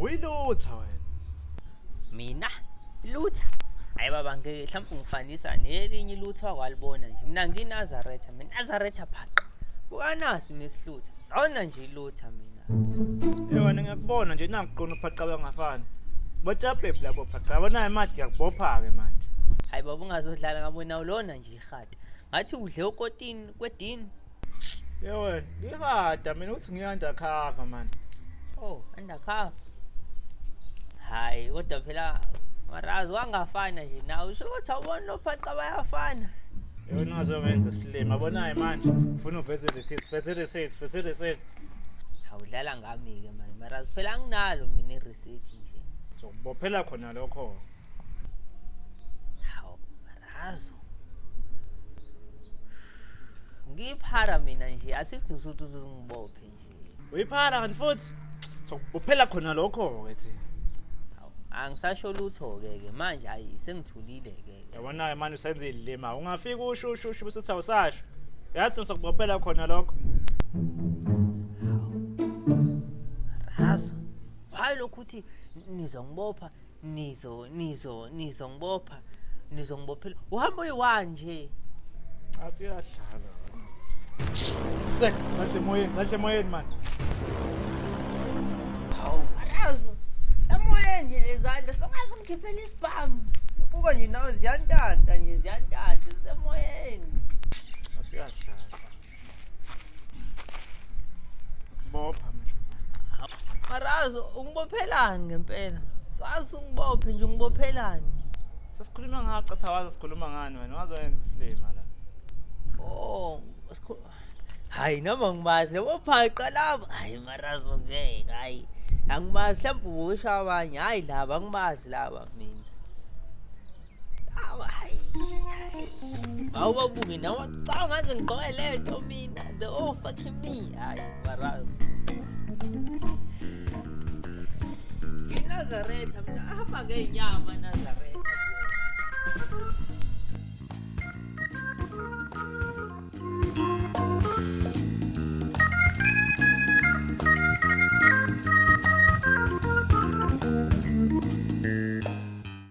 Uyilutha wena. Mina ilutha. Hayi baba ngeke mhlawumbe ungifanisa nelinye ilutha wakwalibona nje. Mina ngiNazaretha, mina Nazaretha phaqa. Bukanasi nesihlutha. Awona nje ilutha mina. Hey wena ngiyakubona nje nakuqona uphaqa bangafani. Botshapephi labo phaqa. Yabona manje ngiyakubopha ke manje. Hayi baba ungazodlala ngabona ulona nje ihata. Ngathi udle ukotini kwedini. Ye wena, ngihada mina uthi ngiyi-undercover man. Oh, undercover. Hayi, kodwa phela marazi wangafana nje nawe. Usho ukuthi awuboni lophaqa bayafana. Ye wena ungazongenza isilima. Yabonayo manje, ufuna uveze receipt, veze receipt, veze receipt. Awudlala ngami-ke manje marazi phela anginalo mina i-receipt nje. Zokubophela khona lokho. Hawu, marazo. Ngiyiphara mina nje, asikudingi ukuthi uzungibophe nje. Uyiphara kanti futhi. Sokubophela khona lokho-ke thina. Hawu, angisasho lutho-ke ke manje hayi sengithulile-ke. Yabona-ke manje usenza idlima. Ungafika usho usho usho bese uthi awusasho. Yazi ngizokubophela khona lokho. Razo. Hayi lokhu uthi nizongibopha nizo nizo nizongibopha nizongibophela uhamba uyi-one nje. Asiyadlala. Sek, sandla emoyeni, sandla emoyeni man. Hawu, Razo. Semoyeni nje lezandla songaze ungikhiphele isibhamu. Buka nje nawe ziyantanta nje ziyantanta semoyeni. Asiyadlala. Bopha mina. Marazo ungibophelani ngempela? Swazi ungibophe nje ungibophelani? Sesikhuluma ngaco cha wazi sikhuluma ngani wena wazoyenza isilima la. Oh, hayi noma ngibazi labo phaqa labo. Hayi Marazo ngeke hayi. Angibazi mhlawumbe ubusho abanye hayi laba angibazi laba mina. Awu hayi. Awubabuki nawe cha ngaze ngigqoke le nto mina. The oh fucking me. Hayi Marazo. NgiNazaretha mina ahamba ngey'nyama Nazaretha.